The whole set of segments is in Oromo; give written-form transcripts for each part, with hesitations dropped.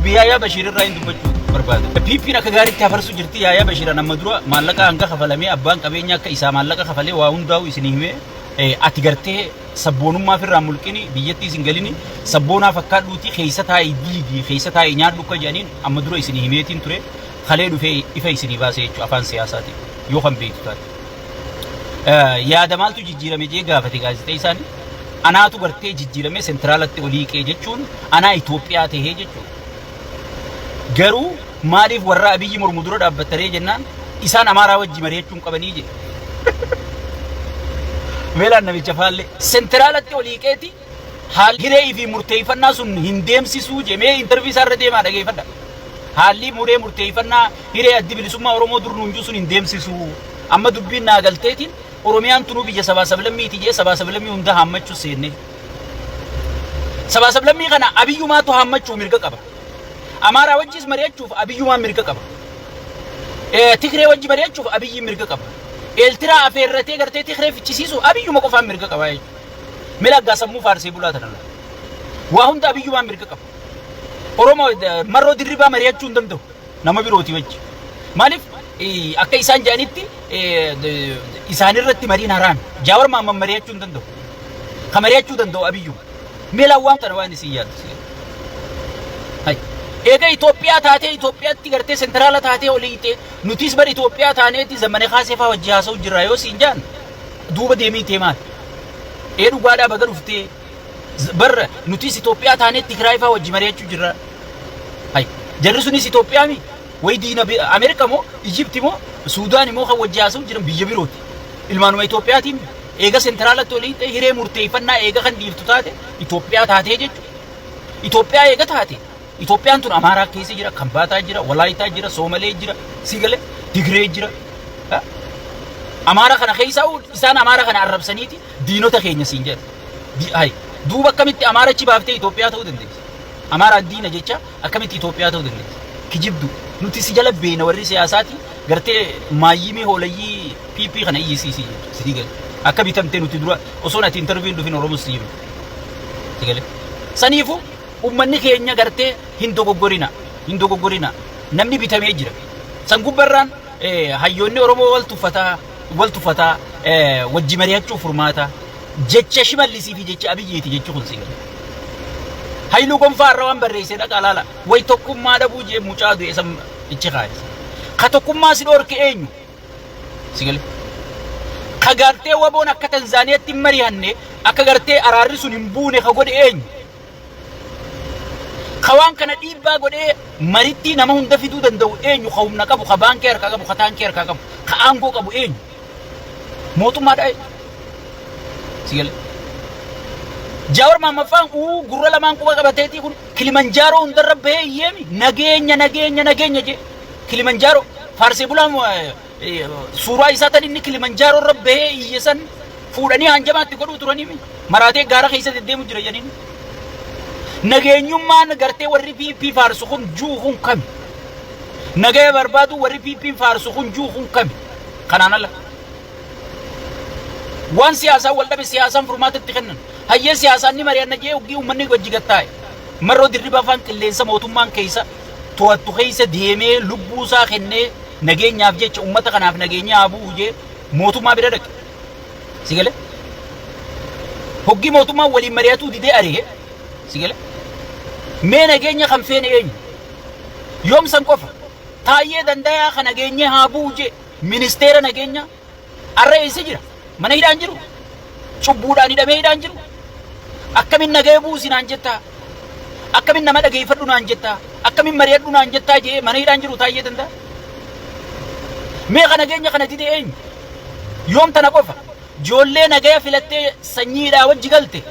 Dubbii Yaayaa Bashiir irraa hin dubbachuu barbaada. PP'n akka gaariitti hafarsuu jirti. Yaayaa Bashiir amma dura maallaqa hanga kafalamee abbaan qabeenya akka isaa maallaqa kafalee waa hundaa'u isinii himee, ati gartee sabboonummaa ofirraa mulqini, biyyatti isin galini, sabboonaa fakkaadhuuti keessa taa'ii diigi, keessa taa'ii nyaadhu akka jedhaniin amma dura isinii himeetiin ture. Kalee dhufee ifa isinii baasee jechuudha afaan siyaasaatiin yoo kan beektu taate. Yaada maaltu jijjiirame jee gaafate gaazexeessaan. Anaatu gartee jijjiirame, sentraalatti olii hiiqee jechuun anaa Itoophiyaa tahee jechuudha. Garuu maaliif warra Abiyyi mormu dura dhaabbattaree jennaan, isaan Amaaraa wajji mari'achuu hin qabanii jedhe. Meelaan namicha faallee sentraalatti olii hiiqeeti haal hiree fi murteeffannaa sun hin deemsisuu jee. Mee interview isaa irra deemaa dhageeffadha. Haalli muree murteeffannaa hiree Addi Bilisummaa Oromoo dur nuun jiru sun hin deemsisuu. Amma dubbiin naa galteetiin Oromiyaan tunuu biyya sabaa sablammiiti jee sabaa sablammii hunda haammachuu seenne. Sabaa sablammii kana Abiyyumaatu haammachuu mirga qaba. Amaaraa wajjis mari'achuuf Abiyyumaan mirga qaba. Tigree wajji mari'achuuf Abiyyiin mirga qaba. Eeltiraa afeerratee gartee Tigree fichisiisuu Abiyyuma qofaan mirga qaba jechuudha. Mila aggaa sammuu faarsee bulaa tana laata. Waa hunda Abiyyumaan mirga qaba. Oromoo Marroo Dirribaa mari'achuu hin danda'u nama birooti wajji. Maaliif? Akka isaan jedhanitti isaanirratti mariin haraami. Jaawar Maamman mari'achuu hin danda'u. Ka mari'achuu danda'u Abiyyuma. Meelaa waan kana waan isin yaaddu. Hay. Eega Itoophiyaa taatee, Itoophiyaatti gartee sentiraala taatee olii hiixee, nutis bar Itoophiyaa taaneeti Zamane Kaasee fa'aa wajji haasa'u jirra yoo siin jaan, duuba deemii tee maali? Ee, dhugaadhaa, baga dhuftee bar nutis Itoophiyaa taanee Tigraay fa'aa wajji mari'achuu jirra. Hay. Jarri sunis Itoophiyaa mi? Way diina Ameerika moo Ijipti moo Suudaan moo kan wajji haasa'u jiran biyya birooti. Ilmaanuma Itoophiyaatiin eega sentraalatti olii hiixee hiree murteeffannaa eega kan dhiiftu taate, Itoophiyaa taatee jechuudha. Itoophiyaa eega taate, Itoophiyaan tun Amaaraa keessa jira, Kambaataa jira, Walaayitaa jira, Soomalee jira, Sigale, Tigree jira. Amaara kana keessaa isaan Amaara kana arrabsaniiti diinota keenya siin jedhan. Hay, duuba akkamitti Amaara achi baaftee Itoophiyaa ta'uu dandeessa? Amaaraan diina jecha akkamitti Itoophiyaa ta'uu dandeessa? Kijibdu. Nuti si jala beena, warri siyaasaati gartee maayyimii hoolayyii PP kana iyyisiisii jechuudha. Sii gale. Akka bitamtee nuti dura osoon ati interview hin dhufin Oromoo si hime. Si gale. Saniifuu ummanni keenya gartee hin dogoggorina. Hin dogoggorina. Namni bitamee jira. San gubbarraan hayyoonni Oromoo wal tuffataa, wal tuffataa, wajji mari'achuu furmaata. Jecha Shimallisii fi jecha Abiyyiiti jechi kun, si gale. Haayiluu Gonfaa irra waan barreessee dhaqaa laala. Way tokkummaa dhabuu jee mucaa du'e san ichi kaa'e. Ka tokkummaa si dhoorke eenyu? Si gale. Ka gartee WBOn akka Tanzaaniyaatti hin mari'anne, akka gartee araarri sun hin buune ka godhe eenyu? Ka waan kana dhiibbaa godhee maritti nama hunda fiduu danda'u eenyu? Ka humna qabu, ka baankii harkaa qabu, ka taankii harkaa qabu, ka aangoo qabu eenyu? Mootummaadha eenyu? Si gale. Jaawar Maammaffaan uu gurra lamaan quba qabateetii kun Kilimanjaaroo hundarra bahee iyyeemi nageenya, nageenya, nageenya jee. Kilimanjaaroo faarsee bulaan suuraa isaa tan inni Kilimanjaaroo irra bahee iyye san fuudhanii hanjamaatti godhuu turanii maraatee gaara keessa deddeemu jira jedhanii. Nageenyummaan gartee warri PP faarsu kun juu kun kami? Nagaya barbaadu warri PP faarsu kun juu kun kami? Kanaan ala. Waan siyaasaan wal dhabe siyaasaan furmaata itti kennan. Hayyee, siyaasaan ni mari'anna jee hoggii uummanni wajji gattaa'e. Marroo Dirribaa afaan qilleensa mootummaan keessa to'attu keessa deemee lubbuu isaa kennee nageenyaaf jecha, uummata kanaaf nageenya haa bu'u jee mootummaa bira dhaqe. Si galee? Hoggii mootummaan waliin mari'atuu didee ari'e. Si galee? Mee nageenya kan feene eenyu? Yoom san qofa? Taayyee Dandayaa kan nageenya haa bu'u jee ministeera nageenyaa arra eessa jira? Mana hidhaan jiru? Cubbuudhaan hidhamee hidhaan jiru? Akkamin nagaya buusi naan jettaa? Akkamin nama dhageeffadhu naan jettaa? Akkamin mari'adhu naan jettaa jee mana hidhaan jiru Taayyee Danda'a? Mee ka nageenya kana dide eenyu? Yoom tana qofa? Ijoollee nagaya filattee sanyiidhaa wajji galte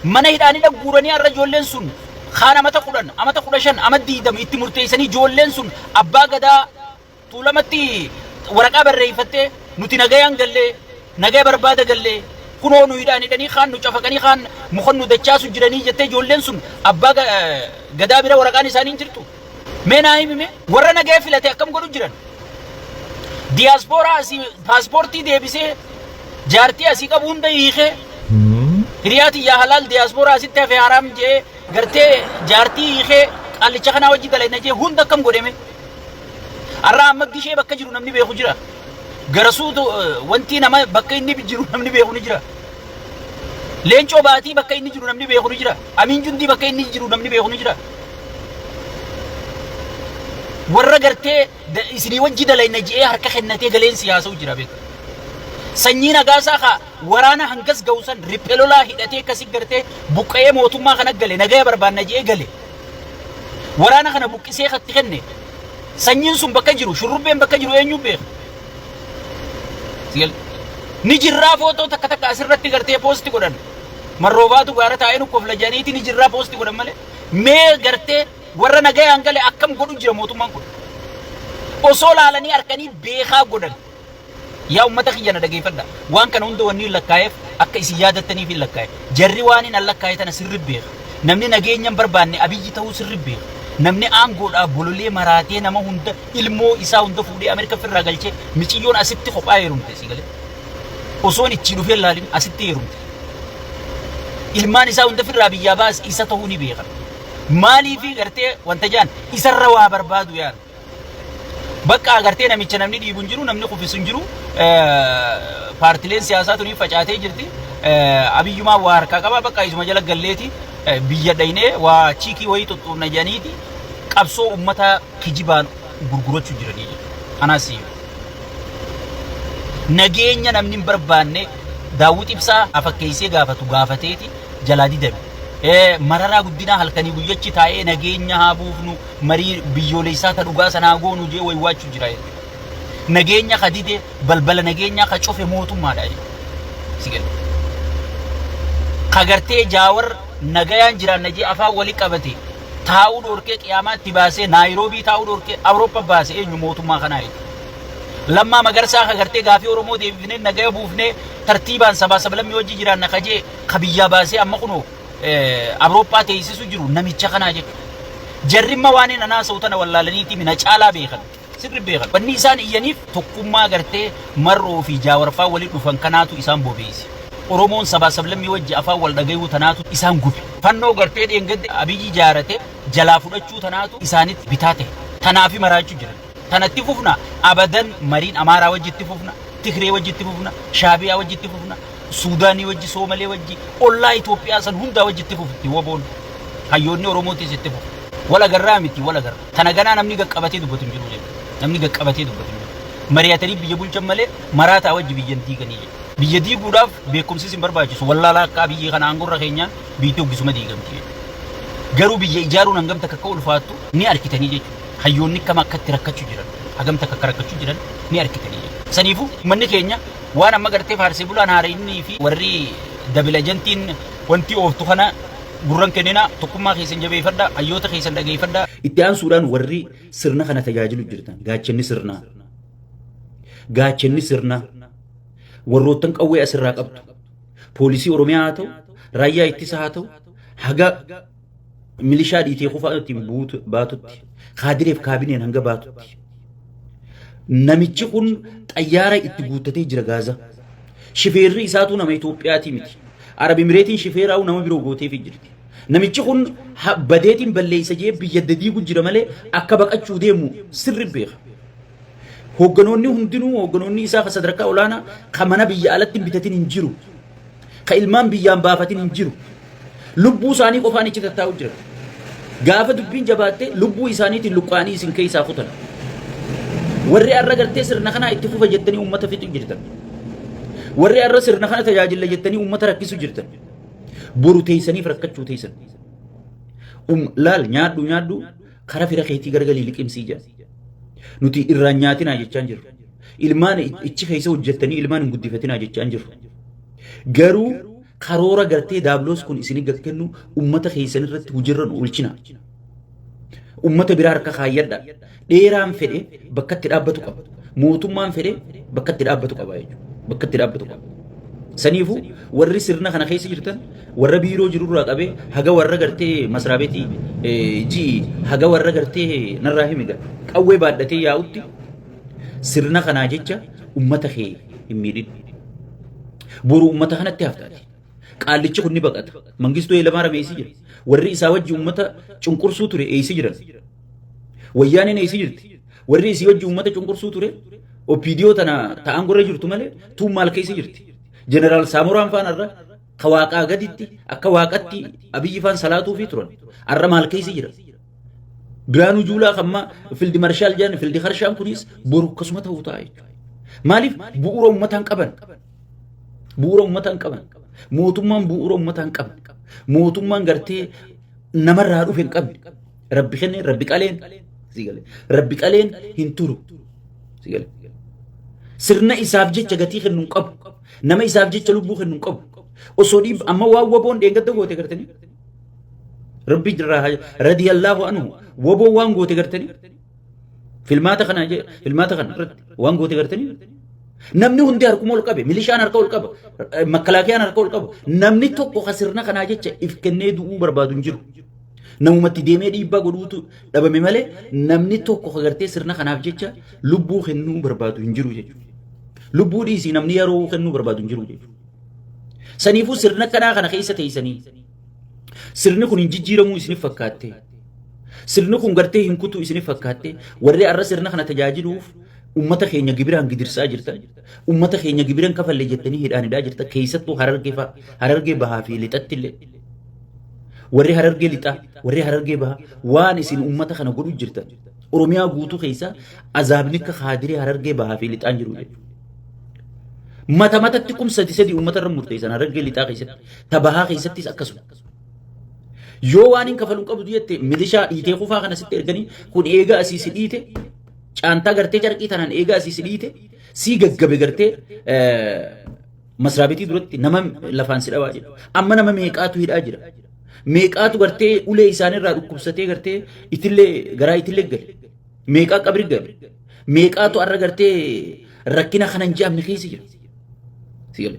mana hidhaanii dhagguuranii, har'a ijoolleen sun kaan amata 10, amata 15, amata 20 itti murteessanii, ijoolleen sun abbaa gadaa Tuulamatti waraqaa barreeffattee, nuti nagayaan gallee, nagaya barbaada gallee, kunoo nu hidhaan hidhanii, kaan nu cafaqanii, kaan mukan nu dachaasu jiranii jettee, ijoolleen sun abbaa gadaa bira waraqaan isaanii hin jirtu. Mee naa himi, mee warra nagaya filate akkam godhu jiran? Diyaaspooraa asii paaspoortii deebisee jaartii asii qabu hunda hiikee, hiriyaa tiyyaa halaal, diyaaspooraa asitti hafe haraam jee gartee jaartii hiikee. Qaallicha kanaa wajji dalayna jee hunda akkam godheme. Har'a amma gishee bakka jiru namni beeku jira. Garasuu wanti nama bakka inni jiru namni beeku ni jira. Leencoo Baatii bakka inni jiru namni beeku ni jira. Amiin Jundii bakka inni jiru namni beeku ni jira. Warra gartee isinii wajji dalayna je'ee harka kennatee galeen siyaasa'u jira beeku. Sanyii Nagaasaa kaa waraana hangas ga'u san riphee lolaa hidhatee akkasi gartee buqqa'ee mootummaa kana gale nagaya barbaanna je'ee gale. Waraana kana buqqisee katti kenne sanyiin sun bakka jiru shurrubbeen bakka jiru eenyu beeka. Ni jirraa footoo takka takka asirratti gartee poosti godhan. Marroobaatu gaara taa'ee nu kofla jedhaniiti ni jirraa poosti godhan malee. Mee gartee warra nagayaan gale akkam godhu jira mootummaan kun. Osoo laalanii harkanii beekaa godhan. Yaa ummata kiyya na dhageeffadha. Waan kana hunda wanni hin lakkaa'eef akka isin yaadattaniif hin lakkaa'e. Jarri waan hin lakkaa'e tana sirri beeka. Namni nageenya hin barbaanne Abiyyi ta'uu sirri beeka. Namni aangoodhaa bololee maraatee nama hunda ilmoo isaa hunda fuudhee Ameerika firraa galchee miciyyoon asitti kophaa heerumte si galee. Osoon ichi dhufee laalin asitti heerumte. Ilmaan isaa hunda firraa biyyaa baas isa ta'uu ni beekan. Maaliifi gartee wanta jaan isarra waa barbaadu yaan. Bakka agartee namicha namni dhiibu hin jiru, namni kufisu hin jiru. Paartileen siyaasaa tuni facaatee jirti. Abiyyumaa waa harkaa qaba bakka isuma jala galleeti biyya dhaynee waa chiikii wayii xuxxuunna jedhaniiti qabsoo uummataa kijibaan gurgurachuu jiranii jechuudha. Anaas nageenya namni hin barbaanne Daawwit Ibsaa afakkeessee gaafatu gaafateeti jalaa didame. Mararaa Guddinaa halkanii guyyachi taa'ee nageenya haa buufnu marii biyyoolessaa ta dhugaa sana haa goonu jee waywaachuu jira jechuudha. Nageenya ka dide balbala nageenyaa ka cufe mootummaadha jechuudha. Si gala. Ka gartee Jaawar nagayaan jiraanna jee afaan wali qabate taa'uu dhoorkee qiyaamaatti baasee Naayiroobii taa'uu dhoorkee Awurooppaa baase eenyu mootummaa kanaa jechuudha. Lammaa Magarsaa ka gartee gaafii Oromoo deebifnee nagaya buufnee tartiibaan sabaa sablammii wajji jiraanna ka jee ka biyyaa baasee amma kunoo Awurooppaa teessisu jiru namicha kanaa jechuudha. Jarrimma waan hin anaasa'u tana wallaalaniiti mina caalaa beekan. Sirri beekan. Wanni isaan iyyaniif tokkummaa gartee Marroo fi Jaawarfaa waliin dhufan kanaatu isaan bobeesse. Oromoon sabaa sablammii wajji afaan wal dhagayuu tanaatu isaan gube. Fannoo gartee dheengadde Abiyyi jaarate jalaa fudhachuu tanaatu isaanitti bitaa ta'e. Tanaafi maraachuu jiran. Tanatti fufna abadan mariin Amaaraa wajji itti fufna, Tigree wajji itti fufna, Shaabiyaa wajji itti fufna, Suudaanii wajji, Soomalee wajji, ollaa Itoophiyaa san hundaa wajji itti fufti WBOn. Hayyoonni Oromootis itti fufu. Wal agarraa miti wal agarra. Tana ganaa namni gaqqabatee dubbatu hin jiru jechuudha. Namni gaqqabatee dubbatu hin jiru. Mari'atanii biyya bulchan malee maraataa wajji biyya hin diiganii jechuudha. Biyya diiguudhaaf beekumsis hin barbaachisu. Wallaalaa akka Abiyyi kana aangorra keenyaan biyyi hoggisuma diigamti jechuudha. Garuu biyya ijaaruun hangam takka akka ulfaattu ni arkitanii jechuudha. Hayyoonni akkam akka itti rakkachuu jiran, hagam takka akka rakkachuu jiran ni arkitanii jechuudha. Saniifuu uummanni keenya waan amma gartee faarsee bulaan haara'inni fi warri dabila ajantiin wanti ooftu kana gurran kennina tokkummaa keessan jabeeffadha, hayyoota keessan dhageeffadha. Itti aansuudhaan warri sirna kana tajaajilu jirtan gaachanni sirnaa. Gaachanni sirnaa warroottan qawwee asirraa qabdu. Poolisii Oromiyaa haa ta'u, raayyaa ittisa haa ta'u, haga milishaa dhiitee kufaa ittiin baatutti, kaadireef kaabineen hanga baatutti. Namichi kun xayyaara itti guuttatee jira Gaazaa. Shifeerri isaatuu nama Itoophiyaatii miti. Arab Imireetiin shifeeraa'uu nama biroo gooteefii jirti. Namichi kun badeetiin balleessa jee biyya diigu jira malee akka baqachuu deemu sirri beeka. Hoogganoonni hundinuu hoogganoonni isaa ka sadarkaa olaanaa ka mana biyya alatti hin bitatin hin jiru. Ka ilmaan biyyaan baafatin hin jiru. Lubbuu isaanii qofaan ichi tattaa'u jira. Gaafa dubbiin jabaatte lubbuu isaaniitiin luqqaanii isin keessaa kutan. Warri har'a gartee sirna kanaa itti fufa jettanii uummata fixu jirtan. Warri har'a sirna kana tajaajilla jettanii uummata rakkisu jirtan. Boru teessaniif rakkachuu teessan. Laal nyaadhu nyaadhu kara fira keetii gargalii liqimsii jedha. Nuti irraan nyaatinaa jechaan jirru. Ilmaan ichi keessa hojjettanii ilmaan hin guddifatinaa jechaan jirru. Garuu karoora gartee daabloos kun isin gad kennu ummata keessan irratti hujirran oolchina. Ummata biraa harka kaayyadha. Dheeraan fedhe bakka itti dhaabbatu qaba. Mootummaan fedhe bakka itti dhaabbatu qaba jechuudha. Bakka itti dhaabbatu qaba. Saniifuu warri sirna kana keessa jirtan warra biiroo jirurraa qabee haga warra gartee masraabeetii ji'i haga warra gartee narraa himiga qawwee baadhatee yaa'utti sirna kanaa jecha ummata kee hin miidhin. Boru ummata kanatti haftaati. Qaallichi kun ni baqata. Mangistuu Hayilamaariyaam eessa jira? Warri isaa wajji uummata cunqursuu ture eessa jiran? Wayyaaneen eessa jirti? Warri isii wajji uummata cunqursuu ture OPDO tana ta'an gorra jirtu malee tuun maal keessa jirti? Jeneraal Saamoraan faan irra ka waaqaa gaditti akka waaqatti Abiyyi faan salaatuufii turan. Arra maal keessa jira? Biraanuu Juulaa kamma fildi marshaal jedhan fildi harshaan kunis boru akkasuma ta'uu ta'a jechuudha. Maaliif bu'uura uummataan qaban? Bu'uura uummataan qaban. Mootummaan bu'uura uummataan qaban. Mootummaan gartee namarraa dhufe hin qabne. Rabbi kenneen rabbi qaleen si galee. Rabbi qaleen hin turu. Si galee. Sirna isaaf jecha gatii kennu hin qabu. Nama isaaf jecha lubbuu kennu hin qabu. Osoo dhiib amma waan waboon dheengadda goote gartanii. Rabbi irraa radiyallahu anhu waboon waan goote gartanii. Filmaata kana filmaata kana irratti waan goote gartanii. Namni hundi harkuma ol qabe, milishaan harka ol qaba, makkalaakiyaan harka ol qaba. Namni tokko ka sirna kanaa jecha if kennee du'uu barbaadu hin jiru. Namumatti deemee dhiibbaa godhuutu dhabame malee namni tokko ka gartee sirna kanaaf jecha lubbuu kennuu barbaadu hin jiru jechuudha. Lubbuu dhiisii namni yeroo kennuu barbaadu hin jiru jechuudha. Saniifuu sirna kanaa kana keessa teessanii sirni kun hin jijjiiramuu isiniif fakkaatte. Sirni kun gartee hin kutuu isiniif fakkaatte warri har'a sirna kana tajaajiluuf ummata keenya gibiraan gidirsaa jirtan. Ummata keenya gibiran kafalle jettanii hidhaan hidhaa jirtan keessattuu Harargee fa'a Harargee bahaa fi lixatti illee. Warri Harargee lixaa warri Harargee bahaa waan isin ummata kana godhu jirtan. Oromiyaa guutuu keessa azaabni akka kaadiree Harargee bahaa fi lixaan jiru jechuudha. Mata matatti 3000 uummata irra murteessan Harargee lixaa keessatti ta bahaa keessattis akkasuma. Yoo waan hin kafalu hin qabdu jette milishaa dhiitee kufaa kana sitti erganii kun eega asii si dhiite caantaa gartee carqii tanaan eega asii si dhiite sii gaggabe gartee masraabetii duratti nama lafaan si dhawaa jira. Amma nama meeqaatu hidhaa jira. Meeqaatu gartee ulee isaanirraa dhukkubsatee gartee itillee garaa itillee gale. Meeqaa qabri gale. Meeqaatu har'a gartee rakkina kana hin je'amne keessa jira. Si gale.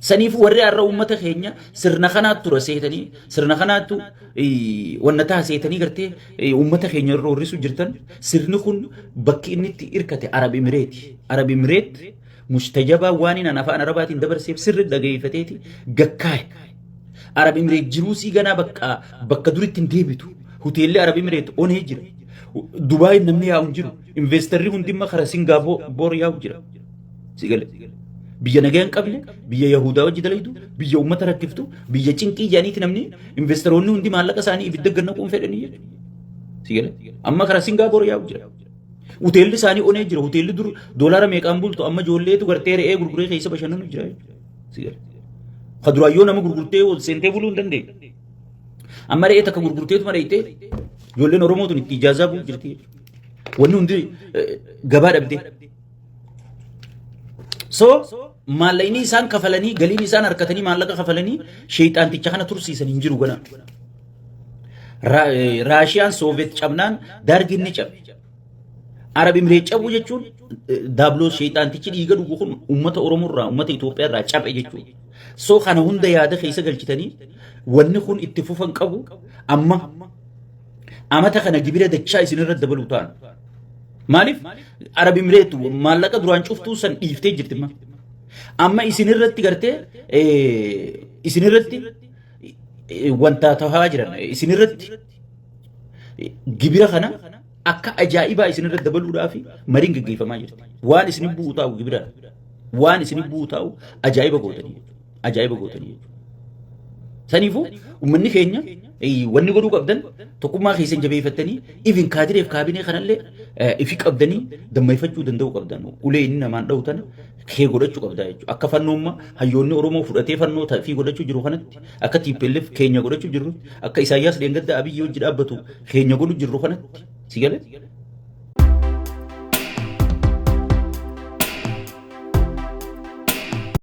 Saniif warri har'a uummata keenya sirna kanaatu tura seetanii sirna kanaatu wanna ta'a seetanii gartee uummata keenya irra horrisu jirtan sirni kun bakki inni itti hirkate Arab Imireeti. Arab Imireet mustajabaa waan inni afaan Arabaatiin dabarseef sirri dhageeffateeti gakkaa'e. Arab Imireet jiruusii ganaa bakka bakka duritti hin deebitu. Hoteelli Arab Imireet onee jira. Dubaay namni yaa'u hin jiru. Investarri hundimma kara Singaapoor yaa'u jira. Si gale. Biyya nagaa hin qabne, biyya Yahudaa wajji dalaydu, biyya uummata rakkiftu, biyya cinqii jedhaniiti namni investaroonni hundi maallaqa isaanii ibidda gad naquun fedhanii jechuudha. Si gale. Amma kara Singaapoor yaa'u jira. Hoteelli isaanii onee jira. Hoteelli dur doolaara meeqaan bultu amma ijoolleetu gartee re'ee gurguree keessa bashannanu jira jechuudha. Si gale. Ka duraayyoo nama gurgurtee ol seentee buluu hin dandeenye. Amma re'ee takka gurgurteetuma dheeytee ijoolleen Oromoo tun itti ijaazaa bu'u jirti jechuudha. Wanni hundi gabaa dhabdee. So maallaqni isaan kafalanii galiin isaan harkatanii maallaqa kafalanii sheexaanticha kana tursiisan hin jiru gana. Raashiyaan Soovet cabnaan Daargiin ni cabe. Arab Imireet cabuu jechuun daabloos sheexaantichi dhiiga dhugu kun uummata Oromoo irraa uummata Itoophiyaa irraa cabe jechuudha. So kana hunda yaada keessa galchitanii wanni kun itti fufan qabu amma amata kana gibira dachaa isin irra dabaluu ta'an. Maaliif Arab Imireet maallaqa duraan cuftuu san dhiiftee jirti amma. Amma isin irratti gartee isin irratti wanta tahaa jiran isin irratti gibira kana akka ajaa'ibaa isin irratti dabaluudhaaf mariin gaggeeffamaa jirti. Waan isin bu'u taa'u gibira waan isin bu'u taa'u ajaa'iba gootanii ajaa'iba gootanii jechuudha. Saniifuu uummanni keenya wanni godhuu qabdan tokkummaa keessan jabeeffattanii ifin kaadireef kaabinee kanallee ifi qabdanii dammayfachuu danda'uu qabdan. Ulee inni namaan dha'u tana kee godhachuu qabdaa jechuudha. Akka fannoomma hayyoonni Oromoo fudhatee fannoo fi godhachuu jiru kanatti akka TPLF keenya godhachuu jirrutti akka Isaayyaas Dheengadda Abiyyi hojii dhaabbatu keenya godhu jirru kanatti si galee.